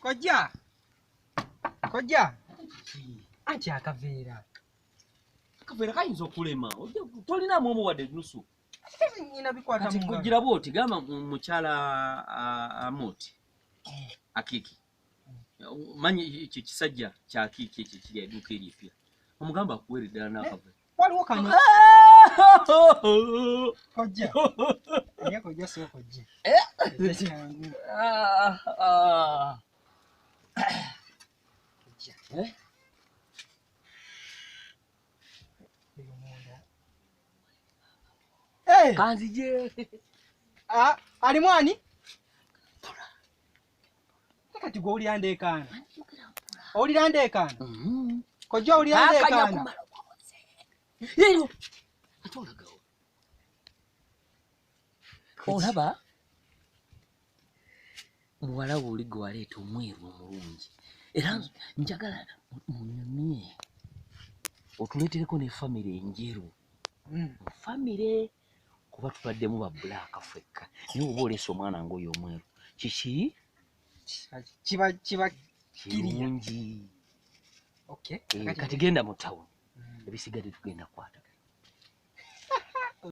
Kojja. Kojja. Anti akaveera. Akaveera kayinza okulema. Tolinamu omuwadde nusu. Nina bikwata Kati mu ngalo. kugira bw'oti gamba mukyala Amoti. Akiki. Manyi ekyo kisajja kya Akiki ekyo kiri edduuka eripya. Omugamba akuweere ddala n'akaveera. Waliwo kano. Kojja. Naye kojja si kojja. Kyangu. Kojja. Eh? Eyo munda. Eh! Kanzije. Ah, alimu ani? Kati gwe owulira ndeekaana. Owulira ndeekaana. Kojja owulira ndeekaana. Leero ate olagawo. Olaba muwala wo oli gwe waleeta omweru omulungi era njagala munyumye otuleetereko ne famire enjeru. Famire kuba tubaddemu ba bbulaaka ffekka naye oba oleese omwana ng'oyo omweru kiki? Kiba kirungi. Okay. Kati genda mu tawuni ebisigadde tugenda kukwatagana.